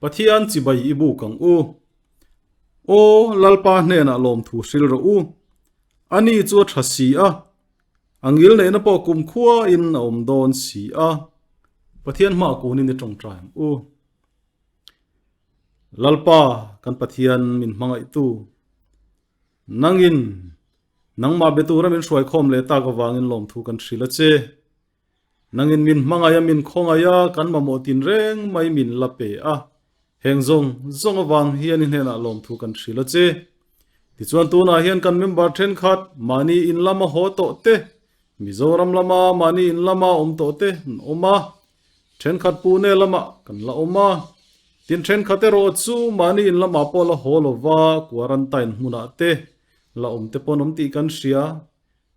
Pathian chibai i buk ang u. Aw, Lalpa hnenah lawmthu hril rawh u. Ani chu a tha si a, a ngil neihna pawh kumkhua in a awm dawn si a. Pathian hmaah kunin i tawngtai ang u. Lalpa kan Pathian min hmangaihtu, nangin nangmah be tura min hruaikhawm leh tak avangin lawmthu kan hrilh a che. Nangin min hmangaih a, min khawngaih a, kan mamawh tinreng mai min la pe a. Heng zawng zawng avang hian i hnenah lawmthu kan hrilh a che. Tichuan tunah hian kan member thenkhat mahni in lama haw tawh te, Mizoram lama mahni in lama awm tawh te an awm a, thenkhat Pune lamah kan la awm a. Tin thenkhat erawh chu mahni in lamah pawh la haw lova quarantine hmunah te la awm te pawh an awm tih kan hria.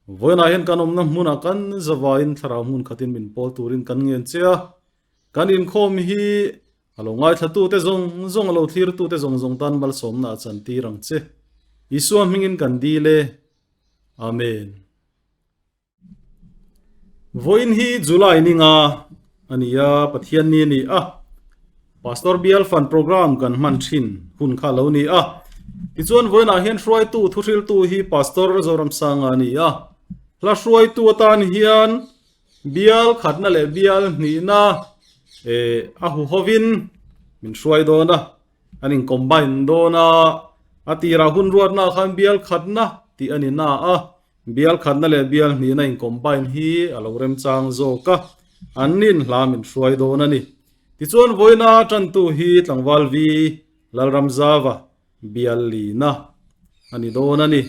Vawiinah hian kan awmna hmunah kan zavaiin thlarau hmun khatin min pawl turin kan ngen che a, kan inkhawm hi a lo ngaithlatute zawng zawng, a lo thlirtute zawng zawng tan malsawmna a chantir ang che. Isua hmingin kan dil e. Amen. Vawiin hi July ninga a ni a, Pathian ni a ni a. Pastor Bial Fund Program kan hman thin hun kha lo ni a. Tichuan vawiinah hian hruaitu thuhriltu hi Pastor Zoramsanga a ni a. Hla hruaitu atan hian bial khatna leh bial hnihna eh a hu hovin min hruai dawn a, an in combine dawn a. A tirah hun ruatnaah khan bial khatna tih a ni na a. Bial khatna leh bial hnihna in combine hi a lo remchang zawk a, an nin hla min hruai dawn a ni. Tichuan vawiina tantu hi tlangval vi Lalramzava bial lina a ni dawn a ni.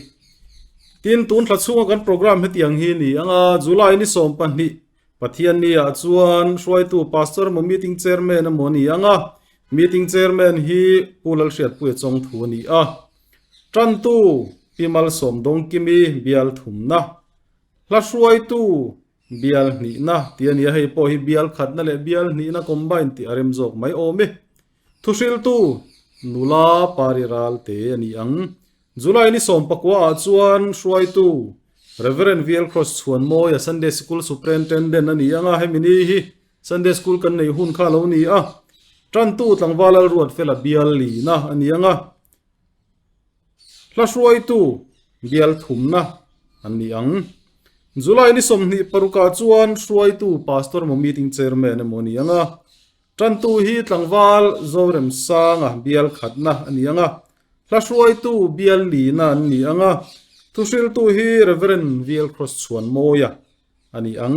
Tin, tun thla chhunga kan program hetiang hi ni anga July ni 12 Pathianni ah chuan hruaitu Pastor emaw meeting chairman emaw a ni anga meeting chairman hi Pu Lalhriatpuia Chawngthu a ni a. Tantu Pi Malsawm Dawngkimi bial thumna, hla hruaitu bial hnihna tih a ni a, hei pawh hi bial khatna leh bial hnihna combine tih a rem zawk mai awm e. Thuhriltu nula Pari Ralte a ni ang. July ni 19 ah chuan hruaitu Reverend VL Cross Chhuanmawia Sunday Sikul Superintendent a ni ang a, hemi ni hi Sunday School kan neih hun kha a lo ni a. Tantu tlangval Lalruatfela bial lina a ni ang a. Hla hruaitu bial thumna an ni ang. July ni 26 ah chuan hruaitu Pastor emaw meeting chairman emaw a ni ang a. Tantu hi tlangval Zoremsanga bial khatna a ni ang a. Hla hruaitu bial lina an ni ang a. Thuhriltu hi Reverend VL Cross Chhuanmawia a ni ang.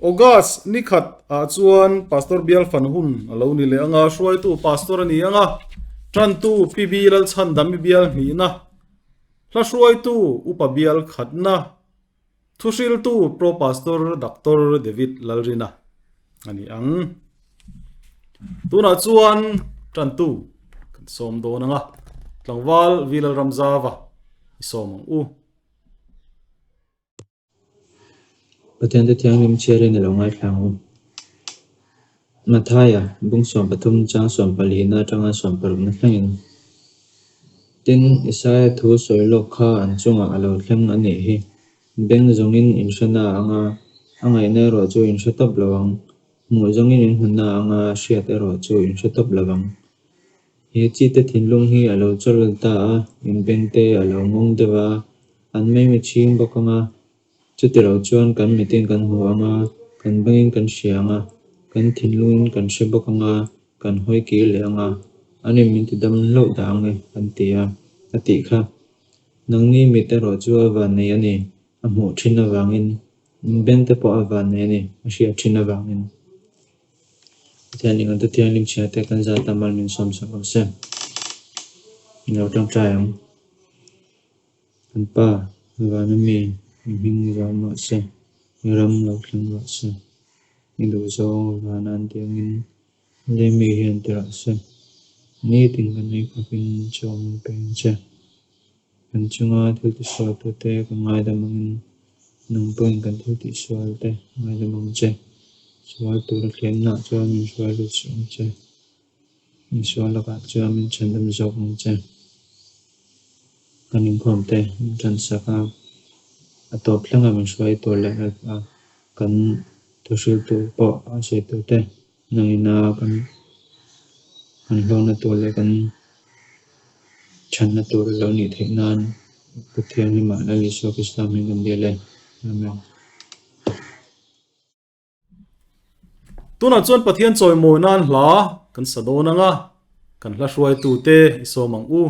August ni khat ah chuan Pastor Bial fan hun a lo ni leh ang a, hruaitu Pastor a ni ang a, tantu PB Lalchhandami Bial hnihna, hla hruaitu Upa Bial khatna, thuhriltu Pro Pastor Doctor David Lalrina a ni ang. Tunah chuan tantu kan sawm dawn ang a, tlangval V Lalramzava i sawm ang u. Pathian te thianghlim chhiarin i lo ngaithla ang u. Mathaia, bung 13 chang 14 atanga 16 na thlengin. Tin, Isaia thu sawi lawk kha an chungah a lo thleng a nih hi. Beng zawngin in hre na ang a, a ngaihna erawh chu in hre tawp lo ang. Hmuh zawngin in hmu na ang a, hriat erawh chu in hre tawp lo vang. He chite thinlung hi a lo chawlh ta a, in bengte a lo ngawng deuh a, An mei mi chhing bawk ang a, chutilo chuan kan mitin kan hmu ang a, kan bengin kan hria ang a, kan thinlungin kan hre bawk ang a, kan hawi kir leh ang a, an in min ti dam hlauh dah ang e, an ti a, a tih kha. Nangni mit erawh chu a vannei a ni, a hmuh thin avangin, in bengte pawh a vannei a ni, a hriat thin avangin. Pathian eng ante thianghlim chhia te kan zat a mal min sawmsak rawh se. Min lo tangtai ang. Kan Pa, vana mi i hming zam rawh se, i ram lo thleng rawh se, i duhzawng vana an tih angin lei mi hian ti rawh se. Nitin kan ei khawpin chaw min pe ang che. Kan chunga thil tisualtute kan ngaidam angin nang pawhin kan thil tihsualte ngaidam ang che. Sual tura thlemnah chuan min hruai lut suh ang che. Misual lakah chuan min chhandam zawk ang che. Kan inkhawm te min tansak a, a tawp thleng a min hruai tur leh a kan thuhriltu pawh a sawi tur te nangin a kan Kan hlawkna tur leh kan chhanna tur a lo nih theih nan Pathian hlimah Lal Isua Krista hming kan bial e. Amen. Tunah chuan Pathian chawimawi nan hla kan sa dawn ang a, kan hla hruaitute i sawm ang u.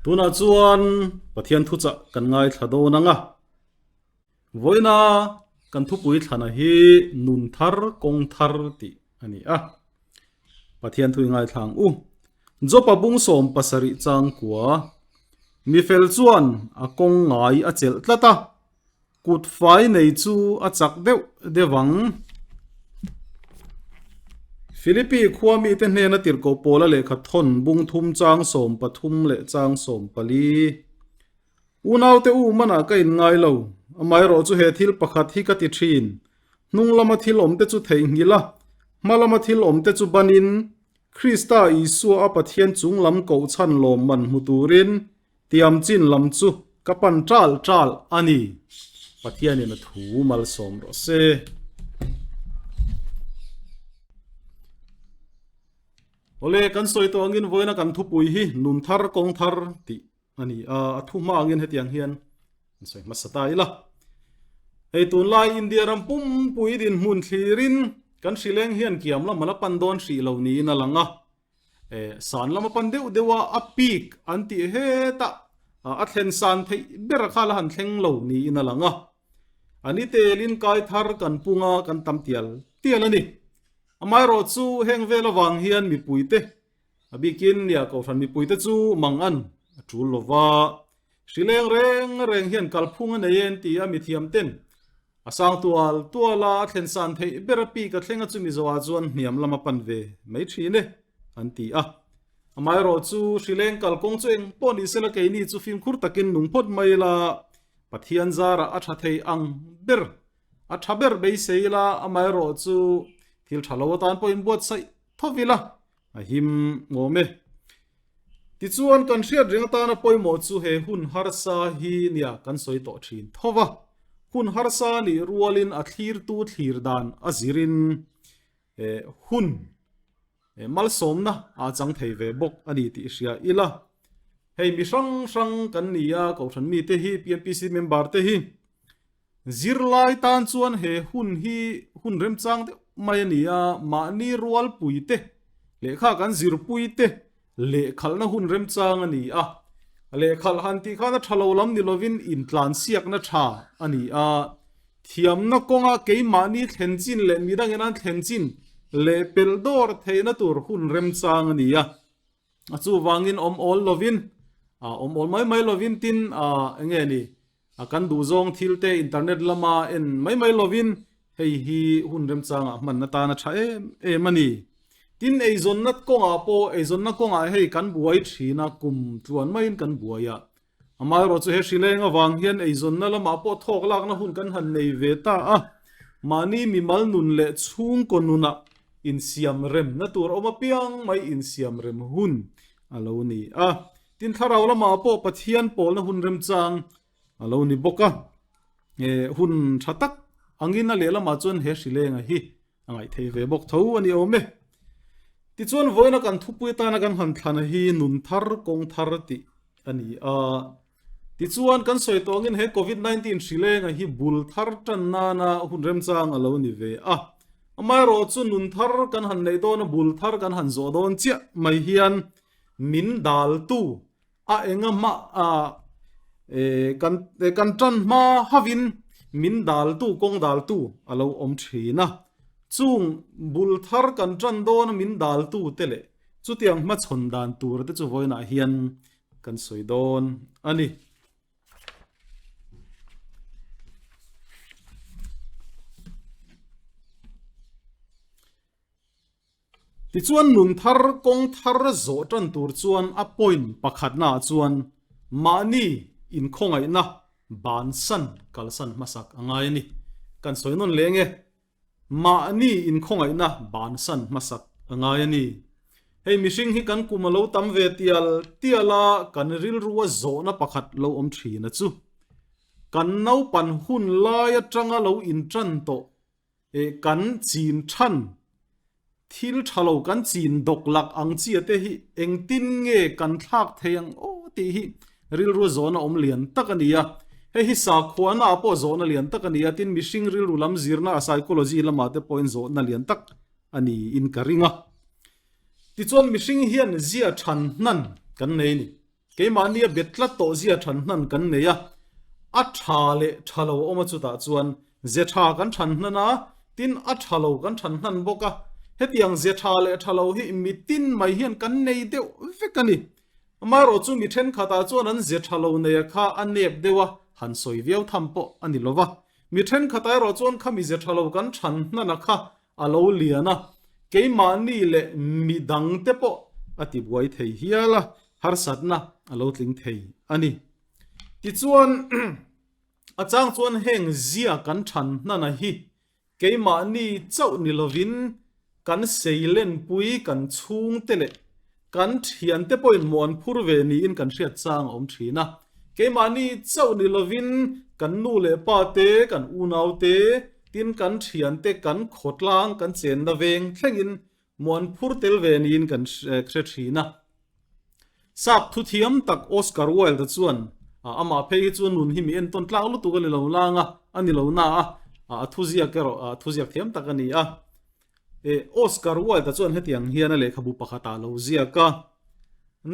Tunah chuan Pathian thuchah kan ngaithla dawn ang a. Vawiina kan thupui thlana hi nun thar kawng thar tih a ni a. Pathian thu i ngaithla ang u. Jopa bung 17 changkua Mi fel chuan a kawng ngai a chelh tlat a, kut fai nei chu a chak deuh deuh ang. Philippi khua mite hnena tirhkoh pawla lehkha thawn bung thum chang 13 leh chang 14. Unaute u manah ka inngai lo, amaherawhchu he thil pakhat hi ka ti thin, hnung lama thil awmte chu theihnghilh a, hma lama thil awmte chu banin, Krista Isua a Pathian chung lam kohchhan lawmman hmu turin tiam chin lam chu ka pan ṭal ṭal a ni. Pathianin a thu malsawm rawh se. Awle, kan sawi tawh angin vawiina kan thupui hi nun thar kawng thar tih a ni a, a thu hma angin hetiang hian an sawi hmasa ta ila. Hei tunlai India ram pumpui dinhmun thlirin kan hrileng hian kiam lam a la pan dawn hrih lo niin a lang a. E, san lam a pan deuh deuh a, a peak an tih hetah a thlen san theih ber kha la han thleng lo niin a lang a. A ni telin kai thar kan punga kan tam tial tial a ni. Amaherawhchu heng vel avang hian mipuite A bikin nia Kohhran mipuite chu mang an a tul lo va, hrileng reng reng hian kalphung a nei e an ti a, mithiam ten a sang tual tual a, a thlen san theih ber a pik a thleng a chumi zawhah chuan hniam lam a pan ve mai thin e an ti a. Amaherawhchu hrileng kalkawng chu eng pawh ni sela keini chu fimkhur takin nung phawt mai ila Pathian zarah a tha thei ang ber a tha ber beisei ila amaherawhchu thil tha lo atan pawh inbuatsaih tho ila A him ngawm e. Tichuan, kan hriat reng atana pawimawh chu he hun harsa hi nia kan sawi tawh thin tho va. Hun harsa nih rualin a thlirtu thlir dan a zirin hun malsawmna a chang thei ve bawk a ni tih hria ila. Hei mi hrang hrang kan ni a, Kohhran mite hi, PMPC member te hi Zirlai tan chuan he hun hi hun remchang deuh mai a ni a, mahni rualpui te, lehkha kan zirpui te lehkhalhna hun remchang a ni a. Lehkhalh han tih khan a tha lo lam ni lovin intlansiakna tha a ni a. Thiamna kawnga keimahni thlen chin leh midangin an thlen chin leh pelh dawr theihna tur hun remchang a ni a. A chuvangin awm awl lovin, awm awl mai mai lovin tin eng nge ni, kan duhzawng thil te internet lama en mai mai lovin hei hi hun remchangah hman atan a tha em em a ni. Tin eizawnna kawngah pawh eizawnna kawngah hei kan buai thin a, kum tluan maiin kan buai a. Amaherawhchu he hrileng avang hian eizawnna lamah pawh thawk lakna hun kan han nei ve ta a, mahni mimal nun leh chhungkaw nunah insiam remna tur awm apiang mai insiam rem hun a lo ni a. Tin thlarau lamah pawh Pathian pawlna hun remchang a lo ni bawk a, hun tha tak angin a lehlamah chuan he hrilenga hi a ngaihthei ve bawk tho a ni awm e. Tichuan vawiina kan thupui atana kan han thlana hi nun thar kawng thar tih a ni a. Tichuan kan sawi tawh angin he Covid 19 hrilenga hi bul thar tan nana hun remchang a lo ni ve a. Amaherawhchu nun thar kan han neih dawn a bul thar kan han zawh dawn chiah mai hian min daltu A enga hma a kan kan tan hma havin min daltu kawng daltu a lo awm thin a. Chung bul thar kan tan dawn a min daltu te leh chutiang hmachhawn dan tur te chu vawiinah hian kan sawi dawn a ni. Tichuan nun thar kawng thar zawh tan tur chuan a point pakhatnaah chuan mahni inkhawngaihna bansan kalsan hmasak a ngai a ni. Kan sawi nawn leng e, mahni inkhawngaihna bansan hmasak a ngai a ni. Hei mihring hi kan kum a lo tam ve tial tial a, kan rilrua zawhna pakhat lo awm thin a chu. Kan naupan hun lai atanga lo intan tawh Eh kan chin than, thil tha lo kan chin dawk lak ang chi a te hi engtin nge kan thlak thei ang aw tih hi rilru zawhna awm lian tak a ni a. Hei hi sakhuana ah pawh zawhna lian tak a ni a, tin mihring rilru lam zirna a psychology lamah te pawhin zawhna lian tak a ni in ka ring a. Tichuan mihring hian zia than hnan kan nei a ni. Keimahnia bet tlat tawh zia than hnan kan nei a, a tha leh tha lo a awm a chutah chuan ze tha kan than hnan a, tin a tha lo kan than hnan bawk a, hetiang ze tha leh tha lo hi mitin mai hian kan nei deuh vek a ni. Amaherawh chu mi thenkhatah chuan an ze tha lo neia kha a nep deuh a, han sawi viau tham pawh a ni lo va. Mi thenkhatah erawh chuan khami ze tha lo kan than hnan a kha A lo lian a, keimahni leh mi dangte pawh a tibuai thei hial a, harsatna a lo tling thei a ni. Tichuan, a chang chuan heng zia kan than hnana hi keimahni chauh ni lovin kan seilenpui kan chhungte leh Kan thiante pawhin maw an phur ve niin kan hriat chang a awm thin a. Keimahni chauh ni lovin kan nu leh pa te, kan unau te, tin kan thiante, kan khawtlang, kan chenna veng thlengin maw an phur tel ve niin kan hre thin a. Sap thuthiam tak Oscar Wilde chuan amah phei hi chu nun hi mi entawn tlak lutuk a ni lo lang a, a ni lo na a, a thuziak erawh thuziak thiam tak a ni a. Eh, Oscar Wilde-a chuan hetiang hian a lehkhabu pakhatah a lo ziak a,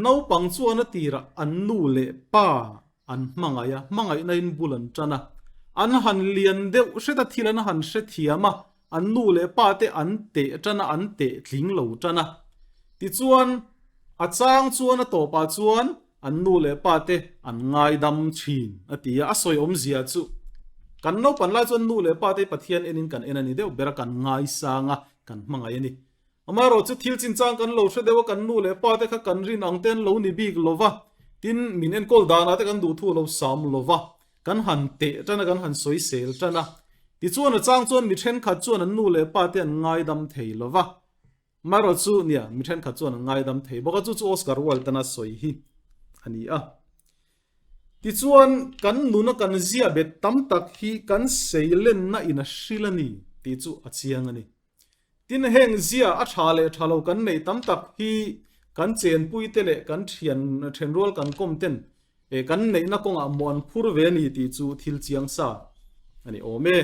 Naupang chuan a tirah an nu leh pa an hmangaih a, hmangaihna-in bul an tan a. An han lian deuh hret a, thil an han hrethiam a, an nu leh pa te an teh tan a, an teh tling lo tan a. Tichuan, a chang chuan a tawpah chuan An nu leh pa te an ngaidam thin a ti a, a sawi awmzia chu kan naupan lai chuan nu leh pa te Pathian enin kan en a ni deuh ber a, kan ngaisang a, kan hmangaih a ni. Amaherawh chu thil chinchang kan lo hre deuh a, kan nu leh pa te kha kan rin ang te an lo ni bik lo va, tin min enkawl danah te kan duhthu a lo sam lo va, kan han teh tan a, kan han sawisel tan a. Tichuan a chang chuan mi thenkhat chuan an nu leh pa te an ngaidam thei lo va, Marawh chu nia, mi thenkhat chuan an ngaidam thei bawk a, chu chu Oscar Wilde-an a sawi hi a ni a. Tichuan, kan nuna kan zia bet tam tak hi kan seilenna in a hril a ni tih chu a chiang a ni. Tin, heng zia a tha leh tha lo kan neih tam tak hi kan chenpuite leh kan thian thenrual kan kawm ten kan neihna kawngah maw an phur ve a ni tih chu thil chiang sa a ni awm e.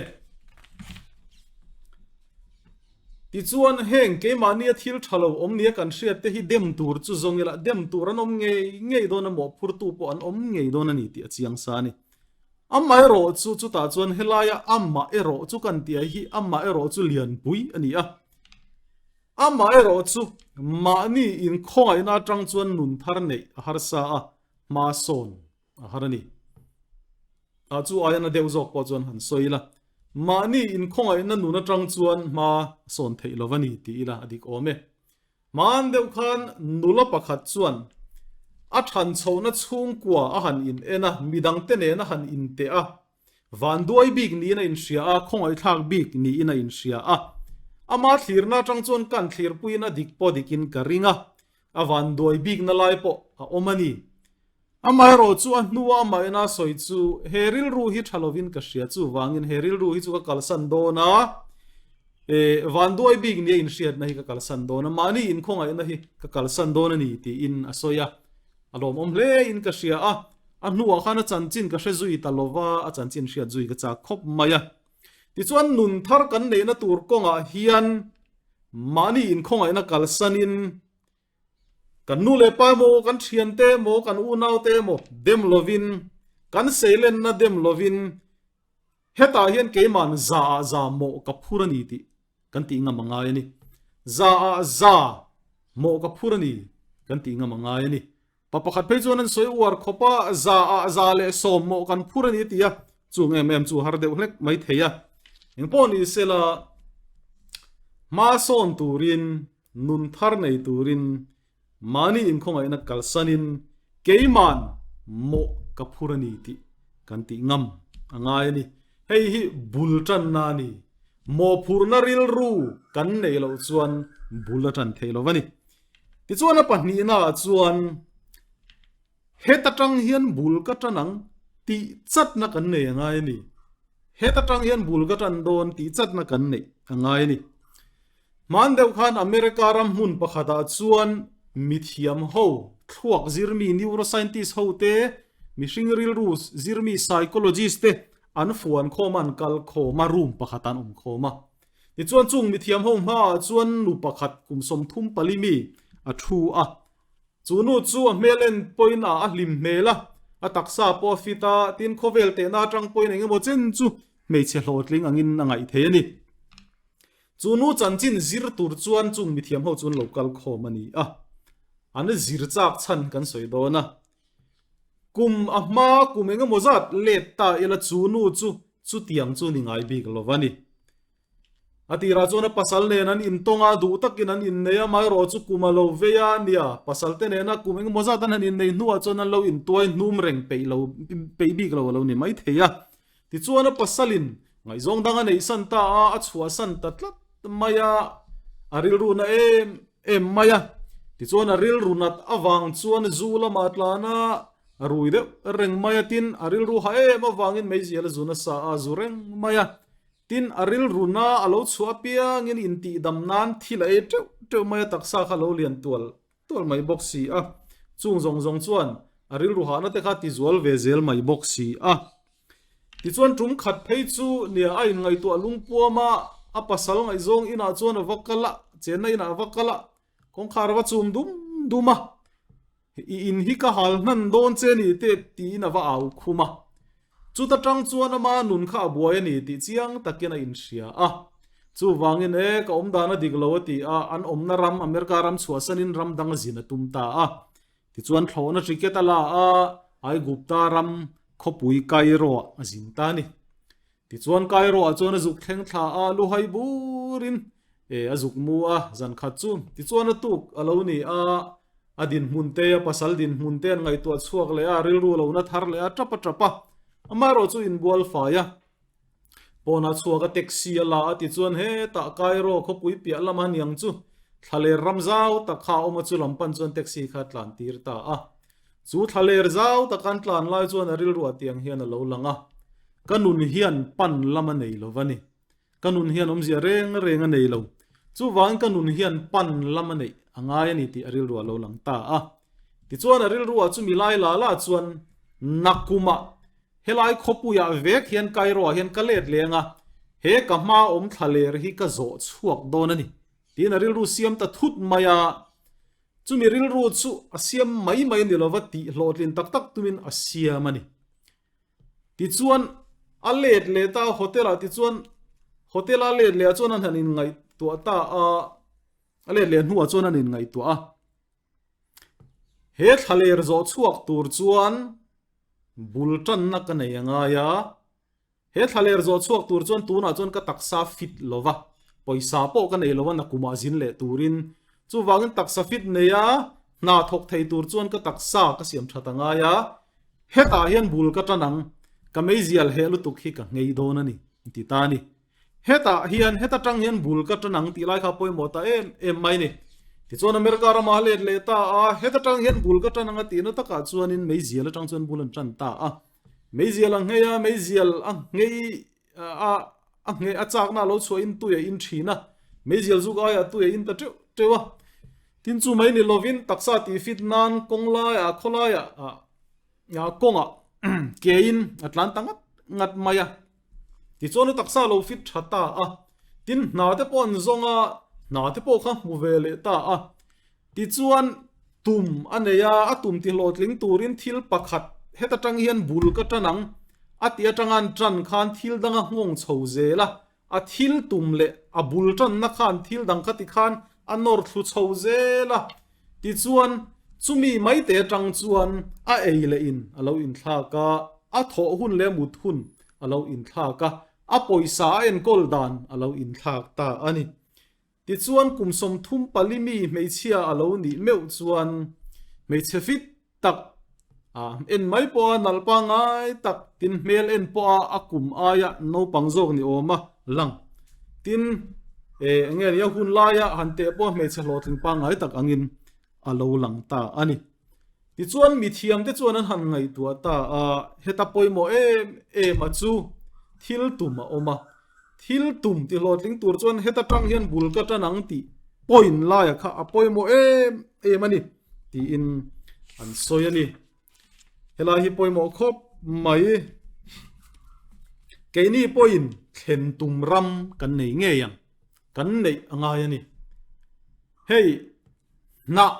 Tichuan, heng keimahnia thil tha lo awm nia kan hriat te hi dem tur chu zawng ila dem tur an awm ngei ngei dawn a, mawhphurtu pawh an awm ngei dawn a ni tih a chiang sa a ni. Amaherawh chu chutah chuan helaia amah erawh chu kan tih hi amah erawh chu lianpui a ni a. Amaherawh chu mahni inkhawngaihna atang chuan nun thar neih a harsa a, hma sawn a har a ni. Ah chu aia na deuh zawk pawh chuan han sawi ila, mahni inkhawngaihna nun atang chuan hma sawn theih lo va ni tih ila a dik awm e. Hmaan deuh khan nula pakhat chuan a than chhohna chhungkua a han in en a, midangte nen a han inteh a, vanduai bik niin a inhria a, khawngaihthlak bik niin a inhria a. Ama thlirna atang chuan kan thlirpuiin a dik pawh dikin ka ring a, a vanduai bikna lai pawh a awm a ni. Amaherawh chu a hnua amah ina sawi chu he rilru hi tha lovin ka hria chuvangin he rilru hi chu ka kalsan dawn a, e vanduai bik nia inhriatna hi ka kalsan dawn a, mahni inkhawngaihna hi ka kalsan dawn a ni tiin a sawi a, a lawmawm hle in ka hria a, a hnuah khan a chanchin ka hre zui ta lova, a chanchin hriat zui ka chak khawp mai a. Tichuan nun thar kan neihna tur kawngah hian mahni inkhawngaihna kalsanin Kan nu leh pa emaw, kan thiante emaw, kan unaute emaw dem lovin, kan seilenna dem lovin hetah hian keima'n za ah za mawh ka phur a ni tih kan tih ngam a ngai a ni. Za ah za mawh ka phur a ni kan tih ngam a ngai a ni. Pa pakhat phei chuan an sawi uar khawp a, za ah za leh sawm mawh kan phur a ni ti a, chung em em chu har deuh hlek mai thei a. Engpawh ni sela hma sawn turin Nun thar nei turin mahni inkhawngaihna kalsanin keima'n mawh ka phur a ni tih kan tih ngam a ngai a ni. Hei hi bul tanna a ni. Mawhphurhna rilru kan neih loh chuan bul a tan theih lo a ni. Tichuan a pahnihnaah chuan Heta tang hian bul ka tan ang tih chatna kan nei a ngai a ni. Heta tang hian bul ka tan dawn tih chatna kan neih a ngai a ni. Hman deuh khan America ram hmun pakhatah chuan mithiam ho, thluak zirmi neuroscientist ho te, mihring rilru zirmi psychologist te an fuan khawm a, an kal khawm a, room pakhatah an awm khawm a. Tichuan chung mithiam ho hmaah chuan nu pakhat kum 34 mi a thu a. Chu nu chu a hmel en pawhin a a hlim hmel a, a taksa pawh a fit a, tin khawvel tehna atang pawhin eng emaw chen chu hmeichhe hlawhtling angin a ngaih thei a ni. Chu nu chanchin zir tur chuan chung mithiam ho chu an lo kal khawm a ni a, an zir chak chhan kan sawi dawn a. Kum a hma kum eng emaw zat let ta ila chu nu chu chutiang chu ni ngai bik lo va ni. A tirah chuan a pasal nen an intawng a, duh takin an innei a, amaherawh chu kum a lo vei a nia, pasal te nena kum engemaw zat an han innei hnuah chuan an lo intuai hnum reng peih lo, peih bik lo a lo ni mai thei a. Tichuan a pasalin ngaihzawng dang a neihsan ta a, a chhuahsan ta tlat mai a, a rilru na em em mai a. Tichuan a rilru nat avang chuan zu lamah tlan a, a rui deuh reng mai a, tin a rilru ha em avangin meizial a zu nasa a, a zu reng mai a. Tin, a rilru na a lo chhuah apiangin intihdam nan thil a ei teuh teuh mai a, taksa kha a lo lian tual tual mai bawk si a. Chung zawng zawng chuan a rilru hahna te kha tizual ve zel mai bawk si a. Tichuan tum khat phei chu nia a inngaihtuah lungpuam a, a pasal ngaihzawng inah chuan a va kal a, chenna inah a va kal a, kawngkhar a va chum dum dum a. I in hi ka hal hnan dawn che ni te tiin a va au khum a. Chuta tang chuan ama nun kha a buai a ni tih chiang takin a inhria a. Chuvangin e, ka awm dan a dik lo a ti a, an awmna ram America ram chhuahsanin ram dang a zin a tum ta a. Tichuan thlawhna ticket a la a, Aigupta ram khawpui Cairo-ah a zin ta a ni. Tichuan Cairo-ah chuan a zuk thleng thla a, luhai burin e a zuk mu a, zan khat chu. Tichuan a tuk a lo ni a, a dinhmun te, a pasal dinhmun te an ngaihtuah chhuak leh a, rilru lo na thar leh a, tap a tap a. Amaherawh chu inbual fai a, pawnah chhuak a taxi a la a, tichuan hetah Cairo khawpui piah lama niang chu thlaler ram zau tak kha a awm a, chu lam pan chuan taxi kha a tlan tir ta a. Chu thlaler zau taka an tlan lai chuan a rilruah tiang hian a lo lang a, Ka nun hian pan lam a nei lo va ni. Ka nun hian awmzia reng reng a nei lo. Chuvangin ka nun hian pan lam a neih a ngai a ni tih a rilruah a lo lang ta a. Tichuan a rilruah chumi lai la la chuan nakumah helai khawpuiah vek hian Cairo-ah hian ka let leng a, he ka hma awm thlaler hi ka zawh chhuak dawn a ni. Tiin a rilru siam ta thut mai a. Chumi rilru chu a siam mai mai a ni lova tih hlawhtlin tak tak tumin a siam a ni. Tichuan a let leh ta a hotel ah tichuan hotel a let leh ah chuan an han inngaihtuah ta a, a let leh hnuah chuan an inngaihtuah a. He thlaler zawh chhuak tur chuan bul tanna ka nei a ngai a. He thlaler zawh chhuak tur chuan tunah chuan ka taksa fit lo va, pawisa pawh ka nei lo a nakumah zin leh turin. Chuvangin taksa fit neia hna thawk thei tur chuan ka taksa ka siam that a ngai a, hetah hian bul ka tan ang, ka meizial heh lutuk hi ka nghei dawn a ni, ti ta a ni. Hetah hian, heta tang hian bul ka tan ang tih lai kha pawimawh ta em em mai a ni. Tichuan America ramah a let leh ta a, heta tang hian bul ka tan ang a tihna takah chuanin meizial atang chuan bul an tan ta a. Meizial a nghei a, meizial a nghei a, a ngheh a chakna a lo chhuahin tui a in thin a, meizial zuk aiah tui a in ta teuh teuh a. Tin chu mai ni lovin taksa tih fit nan kawng laiah khawlaiah ah kawngah kein a tlan ta ngat ngat mai a. Tichuan a taksa a lo fit tha ta a, tin hna te pawh an zawng a, hna te pawh kha hmu ve leh ta a. Tichuan, tum a nei a, a tum tihlawhtling turin thil pakhat heta tang hian bul ka tan ang a tih atanga an tan khan thil dang a nghawng chho zel a, a thil tum leh a bul tanna khan thil dang kha tikhan a nawr thlu chho zel a. Tichuan, chumi maite atang chuan a ei leh in a lo inthlak a, a thawh hun leh a mut hun a lo inthlak a, a pawisa a enkawl dan a lo inthlak ta a ni. Tichuan kum 34 mi hmeichhia a lo nih meuh chuan hmeichhe fit tak a en mai pawha nalh pangngai tak tin hmel en pawha a kum aia naupang zawk ni awma lang. Tin, eh enge nia hun laia han teh pawha hmeichhe hlawhtling pangngai tak angin a lo lang ta a ni. Tichuan mithiamte chuan an han ngaihtuah ta a, heta pawimawh em em a chu thil tum a awm a, thil tum ti hlawhtling tur chuan heta tang hian bul ka tan ang tih point laia kha a pawimawh em em a ni tiin an sawi a ni. Helai hi pawimawh khawp mai. Keini pawhin thlen tum ram kan nei ngei ang, kan neih a ngai a ni. Hei hnah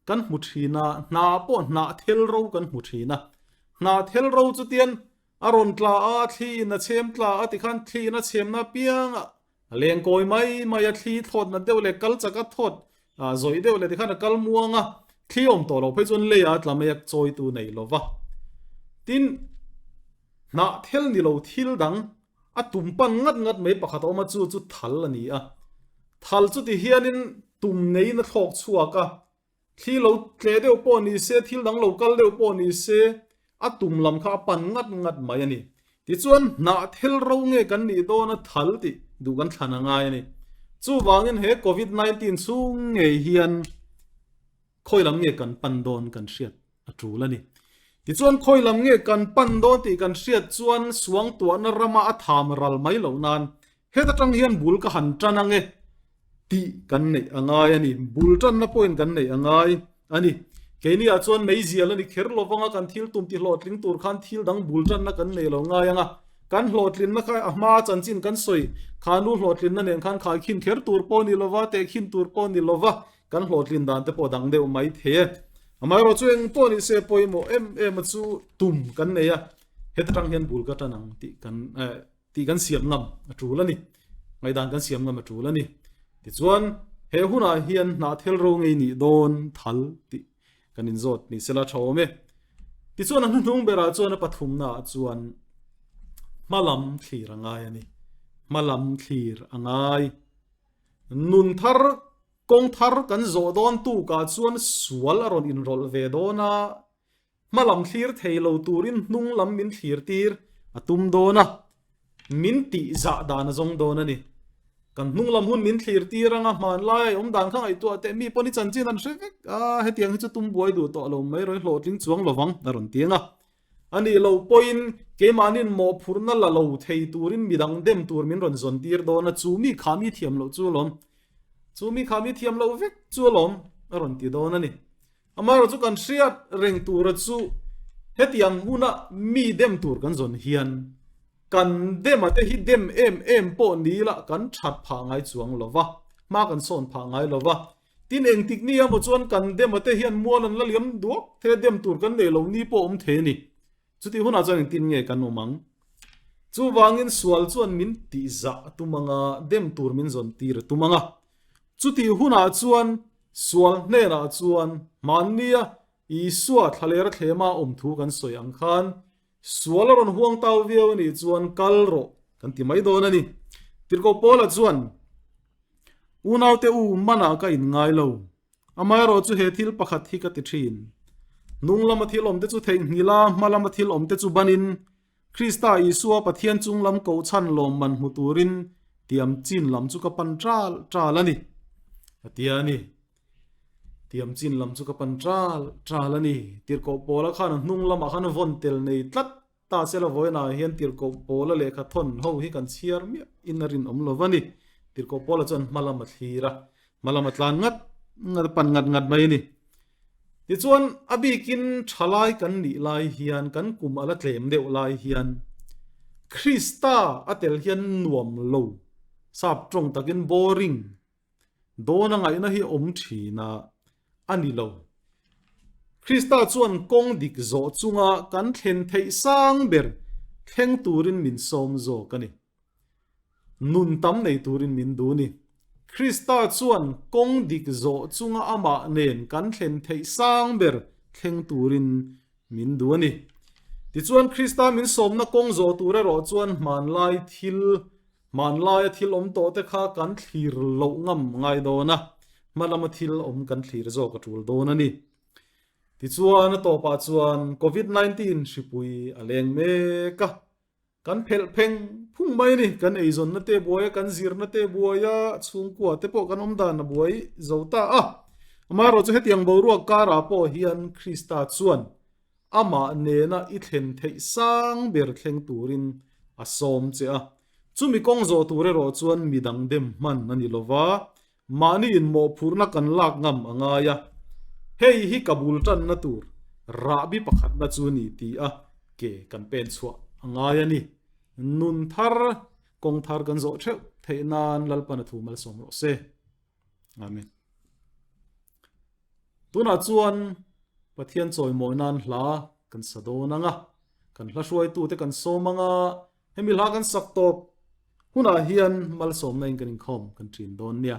kan hmu thin a, hnah pawh hnah thel ro kan hmu thin a. Hnah thel ro chu tian a rawn tla a, thli in a chhem tla a tikhan thli in a chhemna apiang a leng kawi mai mai a, thli thlawt nat deuh leh kal chak a thawt zawih deuh leh tikhan a kal muang a, thli awm tawh lo phei chuan lei a tla mai a chawitu nei lo va. Tin, hnah thel ni lo thil dang A tum pan ngat ngat mai pakhat a awm a, chu chu thal a ni a. Thal chu ti hianin tum neiin a thlawk chhuak a, thli lo tleh deuh pawh ni se, thil dang lo kal deuh pawh ni se, a tum lam kha a pan ngat ngat mai a ni. Tichuan hnah thel ro nge kan nih dawn a thal tih duh kan thlan a ngai a ni. Chuvangin he Covid 19 chhung ngei hian Khawi lam nge kan pan dawn kan hriat a tul a ni. Tichuan khawi lam nge kan pan dawn tih kan hriat chuan suangtuahna rama a tham ral mai loh nan heta tang hian bul ka han tan ang e tih kan neih a ngai a ni. Bul tanna pawhin kan neih a ngai a ni. Keini ah chuan meizial a ni kher lo vanga kan thil tum ti hlawhtling tur khan thil dang bul tanna kan nei lo ngai ang a. Kan hlawhtlinna kha a hma chanchin kan sawi kha nu hlawhtlinna nen khan khaikhin kher tur pawh ni lova, tehkhin tur pawh ni lova, Kan hlawhtlin dan te pawh dang deuh mai thei e. Amaherawh chu eng pawh ni se pawimawh em em a chu tum kan nei a, heta tang hian bul ka tan ang tih kan eh tih kan siam ngam a tul a ni. Ngaihdan kan siam ngam a tul a ni. Tichuan he hunah hian hnah thel ro ngei nih dawn thal tih kan inzawt ni sela tha awm e. Tichuan a hnuhnung berah chuan a pathumnaah chuan hmalam thlir a ngai a ni. Hmalam thlir a ngai. Nun thar, kawng thar kan zawh dawn tukah chuan sual a rawn inrawlh ve dawn a, hma lam thlir thei lo turin hnung lam min thlir tir a tum dawn a, min tih zah dan a zawng dawn a ni. Kan hnung lam hun min thlir tir anga hmanlai a awm dan kha ngaihtuah teh mi pawn i chanchin an hre vek a, hetiang hi chu tum buai duh tawh lo mai rawn hlawhtling chuang lovang a rawn ti ang a. A nih loh pawhin keimahnin mawhphurhna la lo thei turin midang dem tur min rawn zawn tir dawn a, chu mi kha mi thiam loh chu alawm, chu mi kha mi thiam loh vek chu alawm a rawn ti dawn a ni. Amaherawh chu kan hriat reng tura chu hetiang huna mi dem tur kan zawn hian kan dem a te hi dem em em pawh ni la kan that phah ngai chuang lo va. hma kan sawn phah ngai lo va. Tin, engtik ni emaw chuan kan dem a te hian mual an la liam duak thei a, dem tur kan nei lo ni pawh a awm thei a ni. Chutih hunah chuan engtin nge kan awm ang? Chuvangin sual chuan min tihzah a tum ang a, dem tur min zawn tir a tum ang a. Chutih hunah chuan sual hnenah chuan hmannia Isua thlaler a thlema awm thu kan sawi ang khan sual a rawn huang tau viau a nih chuan kal rawh kan ti mai dawn a ni. Tirhkoh Paula chuan, Unaute u, manah ka inngai lo. Amaherawh chu he thil pakhat hi ka ti thin. Hnung lama thil awmte chu theihnghilh a, hma lama thil awmte chu banin, Krista Isua Pathian chung lam kohchhan lawmman hmu turin tiam chin lam chu ka pan ṭal ṭal a ni, a ti a ni. Tiam chin lam chu ka pan ṭal ṭal a ni. Tirhkoh Paula khan a hnung lamah khan vawn tel nei tlat ta se la vawiinah hian Tirhkoh Paula lehkha thawn ho hi kan chhiar miah in a rinawm lo va ni. Tirhkoh Paula chuan hma lam a thlir a, hma lam a tlan ngat ngat a, pan ngat ngat mai a ni. Tichuan, a bikin thalai kan nih lai hian, kan kum a la tlem deuh lai hian, Krista a tel hian nuam lo, sap tawng takin boring, dawn a ngaihna hi awm thin a, a ni lo. Krista chuan kawng dik zawh chunga kan thlen theih sang ber thleng turin min sawm zawk a ni. Nun tam nei turin min duh ni. Krista chuan kawng dik zawh chunga amah nen kan thlen theih sang ber thleng turin min duh a ni. Tichuan Krista min sawmna kawng zawh tur erawh chuan hmanlai thil, hmanlaia thil awm tawh te kha kan thlir loh ngam ngai dawn a, hma lama thil awm kan thlir zawk a tul dawn a ni. Tichuan a tawpah chuan Covid 19 hripui a leng mek a. Kan phelh pheng phung mai a ni. Kan eizawnna te buai a, kan zirna te buai a, chhungkua te pawh kan awm dan a buai zo ta a. Amaherawh chu hetiang boruak karah pawh hian Krista chuan amah nena i thlen theih sang ber thleng turin a sawm che a. Chumi kawng zawh tur erawh chuan midang dem hman a ni lova, Mahni inmawhphurhna kan lak ngam a ngai a, hei hi ka bul tanna tur rahbi pakhatna chu ni ti a ke kan pen chhuah a ngai a ni. Nun thar, kawng thar kan zawh theuh theih nan Lalpan a thu malsawm rawh se. Amen. Tunah chuan Pathian chawimawi nan hla kan sa dawn ang a, kan hla hruaitute kan sawm ang a, Hemi hla kan sak tawp hunah hian malsawmna in kan inkhawm kan ṭin dawn nia.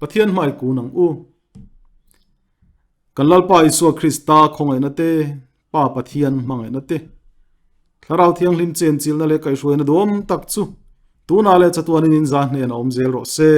Pathian hmai kun ang u. Kan Lalpa Isua Krista khawngaihna te, Pa Pathian hmangaihna te, Thlarau Thianghlim chenchilhna leh kaihhruaina duhawm tak chu tunah leh chatuanin in za hnenah awm zel rawh se.